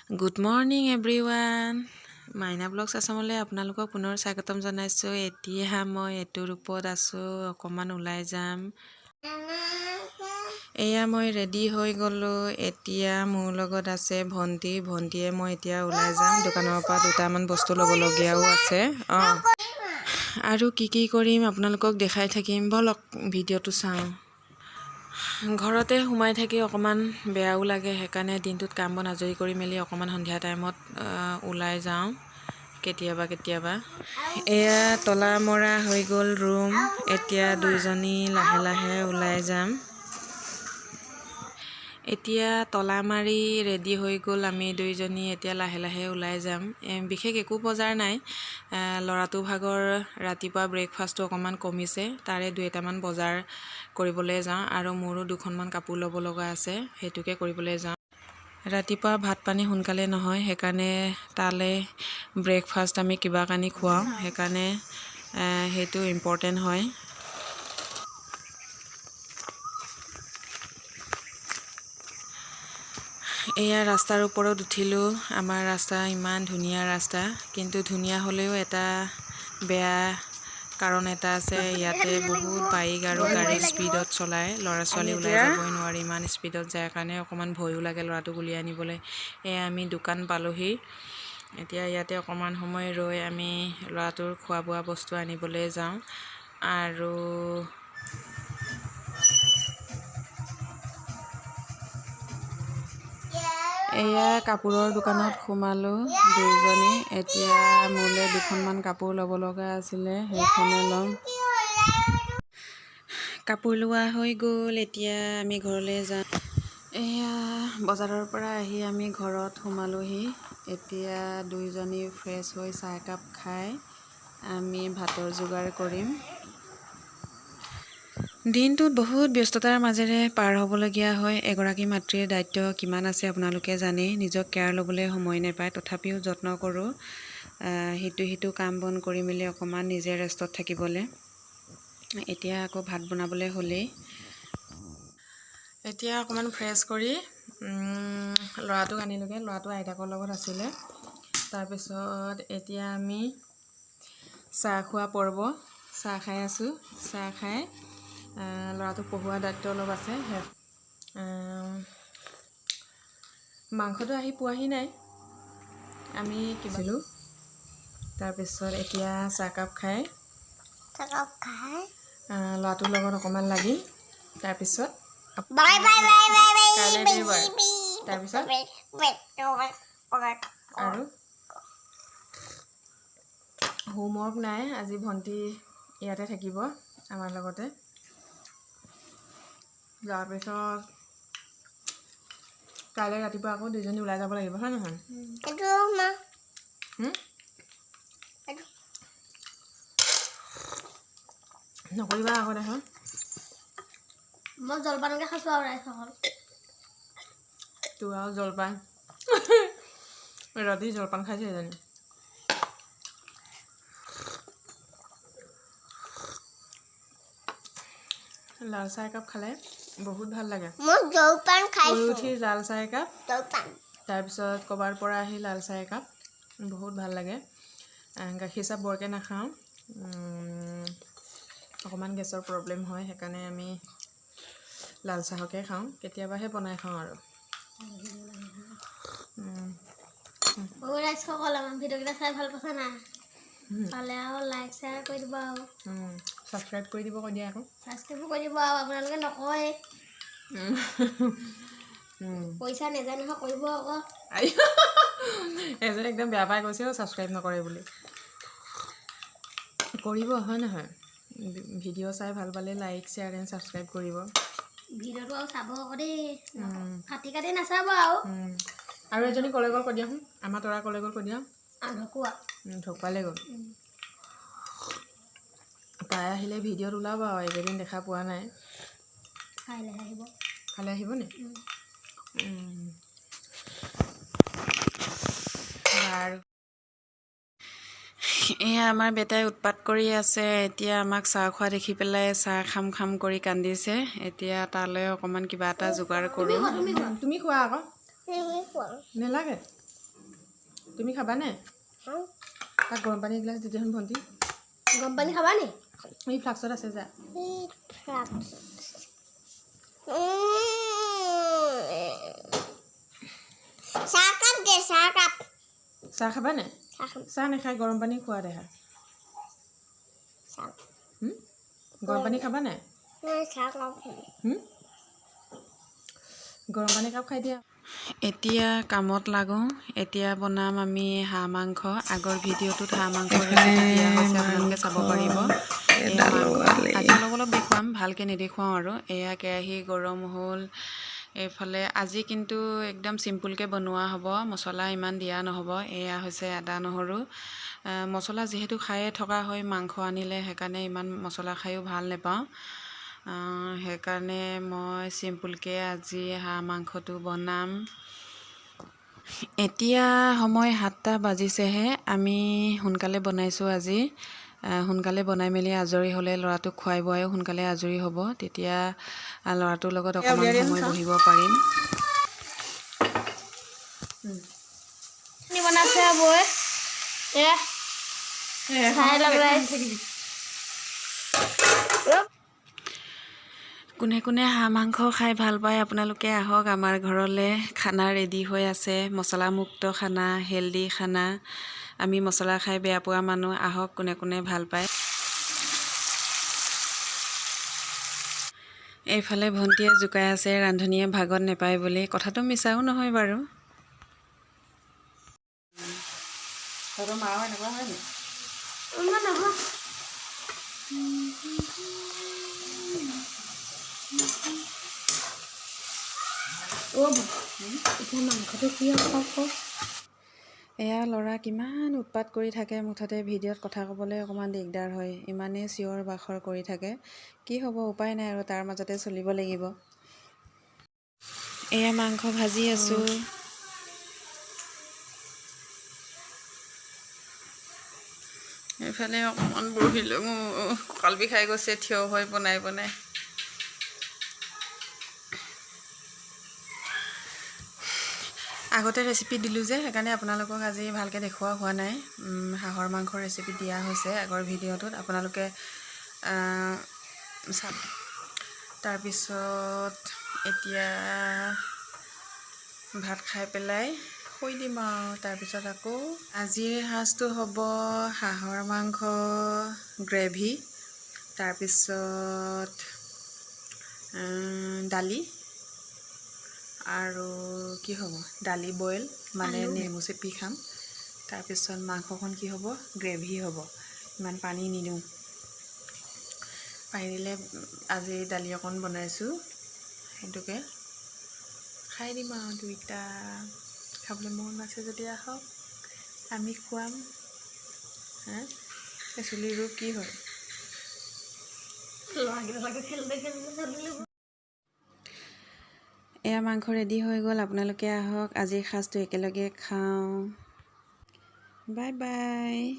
Good morning everyone, মাইনা blogs আছামলৈ আপোনালোকক পুনৰ স্বাগতম জনাইছোঁ। এতিয়া মই এইটো ৰূপত আছোঁ, অকণমান ওলাই যাম। এয়া মই ৰেডি হৈ গ'লোঁ। এতিয়া মোৰ লগত আছে ভণ্টি। ভণ্টিয়ে মই এতিয়া ওলাই যাম। দোকানৰ পৰা দুটামান বস্তু ল'বলগীয়াও আছে। অঁ, আৰু কি কি কৰিম আপোনালোকক দেখাই থাকিম। ব'লক, ভিডিঅ'টো চাওঁ। ঘৰতে সোমাই থাকি অকণমান বেয়াও লাগে, সেইকাৰণে দিনটোত কাম বন আজৰি কৰি মেলি অকণমান সন্ধিয়া টাইমত ওলাই যাওঁ কেতিয়াবা কেতিয়াবা। এয়া তলা মৰা হৈ গ'ল ৰুম। এতিয়া দুইজনী লাহে লাহে ওলাই যাম। এতিয়া তলা মাৰি ৰেডি হৈ গ'ল আমি দুইজনী। এতিয়া লাহে লাহে ওলাই যাম। বিশেষ একো বজাৰ নাই। ল'ৰাটো ভাগৰ ৰাতিপুৱা ব্ৰেকফাষ্টটো অকণমান কমিছে, তাৰে দুই এটামান বজাৰ কৰিবলৈ যাওঁ আৰু মোৰো দুখনমান কাপোৰ ল'ব লগা আছে, সেইটোকে কৰিবলৈ যাওঁ। ৰাতিপুৱা ভাত পানী সোনকালে নহয়, সেইকাৰণে তালৈ ব্ৰেকফাষ্ট আমি কিবা কানি খুৱাওঁ, সেইকাৰণে সেইটো ইম্পৰ্টেণ্ট হয়। এয়া ৰাস্তাৰ ওপৰত উঠিলোঁ। আমাৰ ৰাস্তা ইমান ধুনীয়া ৰাস্তা, কিন্তু ধুনীয়া হ'লেও এটা বেয়া কাৰণ এটা আছে। ইয়াতে বহুত বাইক আৰু গাড়ী স্পীডত চলায়, ল'ৰা ছোৱালী ওলাই যাবই নোৱাৰি, ইমান স্পীডত যায় কাৰণে অকণমান ভয়ো লাগে ল'ৰাটোক উলিয়াই আনিবলৈ। এয়া আমি দোকান পালোহি। এতিয়া ইয়াতে অকণমান সময় ৰৈ আমি ল'ৰাটোৰ খোৱা বোৱা বস্তু আনিবলৈ যাওঁ। আৰু এয়া কাপোৰৰ দোকানত সোমালোঁ দুইজনী। এতিয়া মোলৈ দুখনমান কাপোৰ ল'ব লগা আছিলে, সেইখনে ল'ম। কাপোৰ লোৱা হৈ গ'ল, এতিয়া আমি ঘৰলৈ যাম। এয়া বজাৰৰ পৰা আহি আমি ঘৰত সোমালোহি। এতিয়া দুইজনী ফ্ৰেছ হৈ চাহ একাপ খাই আমি ভাতৰ যোগাৰ কৰিম। দিনটোত বহুত ব্যস্ততাৰ মাজেৰে পাৰ হ'বলগীয়া হয়। এগৰাকী মাতৃৰ দায়িত্ব কিমান আছে আপোনালোকে জানেই। নিজক কেয়াৰ ল'বলৈ সময় নাপায়, তথাপিও যত্ন কৰোঁ সিটো সিটো কাম বন কৰি মেলি অকণমান নিজে ৰেষ্টত থাকিবলৈ। এতিয়া আকৌ ভাত বনাবলৈ হ'লেই। এতিয়া অকণমান ফ্ৰেছ কৰি ল'ৰাটোক আনিলোগৈ। ল'ৰাটো আইতাকৰ লগত আছিলে। তাৰপিছত এতিয়া আমি চাহ খোৱা পৰ্ব, চাহ খাই আছোঁ। চাহ খাই ল'ৰাটোক পঢ়োৱা দায়িত্ব অলপ আছে। মাংসটো আহি পোৱাহি নাই, আমি কিবালোঁ। তাৰপিছত এতিয়া চাহকাপ খাই ল'ৰাটোৰ লগত অকণমান লাগিম। তাৰপিছত কাইলৈ দেওবাৰ, তাৰপিছত আৰু হোমৱৰ্ক নাই আজি। ভণ্টি ইয়াতে থাকিব আমাৰ লগতে। তাৰপিছত কাইলৈ ৰাতিপুৱা আকৌ দুইজনী ওলাই যাব লাগিব, হয় নহয়? নকৰিবা আকৌ দেখোন। মই জলপানকে খাইছোঁ আৰু ৰাইজসকল। তোৰ আৰু জলপান, ৰাতি জলপান খাইছে এজনী। লাল চাহ একাপ খালে বহুত ভাল লাগে। মই জলপান শুই খাইছোঁ। উঠি লাল চাহ একাপ, জলপান। তাৰপিছত ক'ৰবাৰ পৰা আহি লাল চাহ একাপ বহুত ভাল লাগে। গাখীৰ চাহ বৰকৈ নাখাওঁ, অকণমান গেছৰ প্ৰব্লেম হয়, সেইকাৰণে আমি লাল চাহকে খাওঁ, কেতিয়াবাহে বনাই খাওঁ আৰু। ৰাইজসকল, আমাৰ ভিডিঅ'কেইটা চাই ভাল পাইছে নাই? পালে আৰু লাইক শ্বেয়াৰ কৰি দিব আৰু ছাবস্ক্ৰাইব কৰি দিব কৈ দিয়া আকৌ। ছাবস্ক্ৰাইবো কৰি দিব আৰু আপোনালোকে নকয় পইচা নেযায় নহয়, কৰিব আকৌ। এজনে একদম বেয়া পাই গৈছে ছাবস্ক্ৰাইব নকৰে বুলি। কৰিব, হয় নহয়? ভিডিঅ' চাই ভাল পালে লাইক শ্বেয়াৰ এণ্ড ছাবস্ক্ৰাইব কৰিব। ভিডিঅ'টো আৰু চাব আকৌ দেই, কাটি কাটি নাচাব আৰু। আৰু এজনী ক'লৈ গ'ল কৈ দিয়াচোন। আমাৰ তৰা ক'লৈ গ'ল কৈ দিয়া। ঢকুৱা। ঢকুৱালৈ গ'ল। তাই আহিলে ভিডিঅ'ত ওলাব আৰু, এইকেইদিন দেখা পোৱা নাই। কাইলৈ আহিব। কাইলৈ আহিব নি? বাৰু, এয়া আমাৰ বেটাই উৎপাত কৰি আছে। এতিয়া আমাক চাহ খোৱা দেখি পেলাই চাহ খাম খাম কৰি কান্দিছে। এতিয়া তালৈ অকণমান কিবা এটা যোগাৰ কৰোঁ। তুমি খোৱা আকৌ। তুমি খোৱা। নেলাগে। তুমি খাবানে? খাওঁ। তাক গৰম পানী এগিলাচ দি দিয়াচোন ভণ্টি। গৰম পানী খাবা নি? এই ফ্লাক্সত আছে, যা। এই ফ্লাক্স। চাহকাপ দে, চাহকাপ। চাহ খাবানে? চাহ খাম। চাহ নাখায়, গৰম পানী খোৱা দেহা। চাহ। হুম? গৰম পানী খাবানে? নাই, চাহকাপ খাম। হুম? গৰম পানী কাপ খাই দিয়া। এতিয়া কামত লাগোঁ। এতিয়া বনাম আমি হাঁহ মাংস। আগৰ ভিডিঅ'টোত হাঁহ মাংসৰ ৰেচিপি দিয়া হৈছে, আপোনালোকে চাব পাৰিব। এয়া মাংস আজি অলপ অলপ দেখুৱাম, ভালকৈ নেদেখুৱাওঁ আৰু। এয়া কেৰাহী গৰম হ'ল। এইফালে আজি কিন্তু একদম চিম্পুলকৈ বনোৱা হ'ব, মছলা ইমান দিয়া নহ'ব। এয়া হৈছে আদা নহৰু। মছলা যিহেতু খায়ে থকা হয় মাংস আনিলে, সেইকাৰণে ইমান মছলা খায়ো ভাল নাপাওঁ। সেইকাৰণে মই চিম্পুলকৈ আজি হাঁহ মাংসটো বনাম। এতিয়া সময় 7টা বাজিছেহে। আমি সোনকালে বনাইছোঁ আজি। সোনকালে বনাই মেলি আজৰি হ'লে ল'ৰাটোক খুৱাই বোৱাইও সোনকালে আজৰি হ'ব, তেতিয়া ল'ৰাটোৰ লগত অকণমান সময় বহিব পাৰিম। বনাইছে বৈ, এয়া চাই লওক ৰাইজ। কোনে কোনে হাঁহ মাংস খাই ভাল পায়, আপোনালোকে আহক আমাৰ ঘৰলৈ। খানা ৰেডি হৈ আছে, মছলামুক্ত খানা, হেল্ডি খানা। আমি মছলা খাই বেয়া পোৱা মানুহ, আহক কোনে কোনে ভাল পায়। এইফালে ভণ্টিয়ে জোকাই আছে ৰান্ধনীয়ে ভাগত নেপায় বুলি। কথাটো মিছাও নহয় বাৰু। তহঁতৰ মাও এনেকুৱা হয় নি? ইমান নহয়। অ' এতিয়া মাংসটো কি হ'ব আকৌ? এয়া ল'ৰা কিমান উৎপাত কৰি থাকে, মুঠতে ভিডিঅ'ত কথা ক'বলৈ অকণমান দিগদাৰ হয়, ইমানেই চিঞৰ বাখৰ কৰি থাকে। কি হ'ব, উপায় নাই আৰু, তাৰ মাজতে চলিব লাগিব। এয়া মাংস ভাজি আছোঁ। এইফালে অকণমান বহিলোঁ, কঁকাল বিষাই গৈছে থিয় হৈ বনাই বনাই। আগতে ৰেচিপি দিলোঁ যে, সেইকাৰণে আপোনালোকক আজি ভালকৈ দেখুওৱা হোৱা নাই। হাঁহৰ মাংসৰ ৰেচিপি দিয়া হৈছে আগৰ ভিডিঅ'টোত, আপোনালোকে চাব। তাৰপিছত এতিয়া ভাত খাই পেলাই শুই দিম আৰু। তাৰপিছত আকৌ আজিৰ সাজটো হ'ব হাঁহৰ মাংস গ্ৰেভি, তাৰপিছত দালি আৰু কি হ'ব, দালি বইল মানে নেমু চেপি খাম। তাৰপিছত মাংসখন কি হ'ব, গ্ৰেভি হ'ব, ইমান পানী নিদিওঁ। পানী দিলে আজি দালি অকণ বনাইছোঁ, সেইটোকে খাই দিম আৰু দুইটা। খাবলৈ মন আছে যদি আহক, আমি খুৱাম। হা, এই চুলিৰ ৰূপ কি হ'ল? ল'ৰাকেইটাৰ খেলতে খেলতে খেলিলোঁ। এয়া মাংস ৰেডি হৈ গ'ল। আপোনালোকে আহক, আজিৰ সাজটো একেলগে খাওঁ। Bye bye.